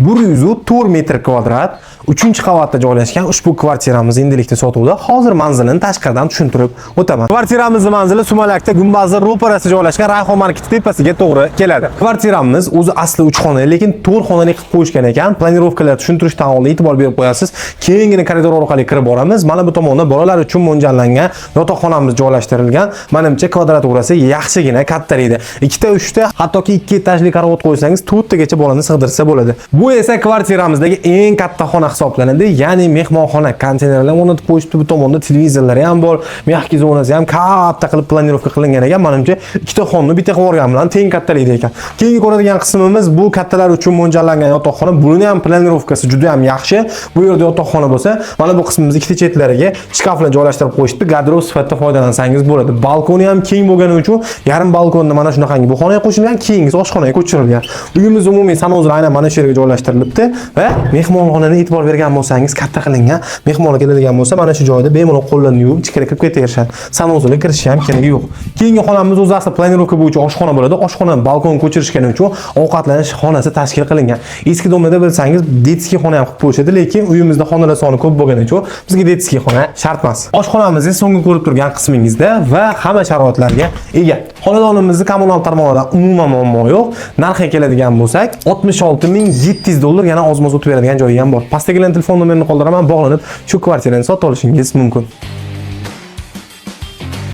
104 metr kvadrat, 3-qavatda joylashgan ushbu kvartiramiz endilikda sotuvda. Hozir manzilini tashqaridan tushuntirib o'taman. Kvartiramizni manzili Sumalakda Gumbazli ro'parasida joylashgan Rayhon marketi tepasiga to'g'ri keladi. Kvartiramiz o'zi asli 3 xonali, lekin 4 xonali qilib qo'yishgan ekan. Планировка lar tushuntirishdan oldin e'tibor berib qo'yasiz. Keyingina koridor orqali kirib boramiz. Mana bu tomonda bolalar uchun mo'ljallangan yotoqxonamiz joylashtirilgan. Menimcha, kvadraturasi yaxshigina katta edi. Ikkita, uchta, hattoki ikki etajli karavot qo'ysangiz, to'rttagacha bolani sig'dirsa bo'ladi. Bu esa kvartiramizdagi eng katta xona hisoblanadi, ya'ni mehmonxona. Konteynerlar o'rnatib qo'yishibdi, bu tomonda televizorlari ham bor, мягкий zonasi ham katta qilib планировка qilingan ekan. Menimcha, ikkita xonni bitta qilib yuborgan bilan teng kattalikda ekan. Keyingi ko'radigan qismimiz bu kattalar uchun mo'ljallangan yotoqxona. Buni ham планировка si juda ham yaxshi. Bu yerda yotoqxona bo'lsa, mana bu qismimiz ikkita chetlariga shkaflar joylashtirib qo'yishibdi. Garderob sifatida foydalansangiz bo'ladi. Balkoni ham keng bo'lgani uchun yarim balkonni mana shunaqangi bu xonaga qo'shilgan, keyingisi oshxonaga ko'chirilgan. Uyimiz umumiy санузел aynan mana shu yerga joylashtirilibdi va mehmonxonani e'tibor bergan bo'lsangiz, katta qilingan. Mehmonlar keladigan bo'lsa, mana shu joyda bemalol qo'llarini yuvib, ichkari kirib ketaverishadi. Санузел ga kirishi ham keragi yo'q. Keyingi xonamiz o'zi asli планировка bo'yicha oshxona bo'ladi. Oshxona balkon ko'chirishgani uchun ovqatlanish xonasi tashkil qilingan. Eski дом larda, bilsangiz, детский xona ham qilib qo'yishadi, lekin uyimizda xonalar soni ko'p bo'lgani uchun bizga детский xona shart emas. Oshxonamizni so'nggi ko'rib turgan qismingizda va hamma sharoitlarga ega. Xonadonimizni kommunal tarmoqlarda umuman muammo yo'q. Narxiga keladigan bo'lsak, 66 700 dollar, yana ozmoz o'tib beradigan joyi ham bor. Pastdagilarning telefon nomerini qoldiraman, bog'lanib shu kvartirani sotib olishingiz mumkin.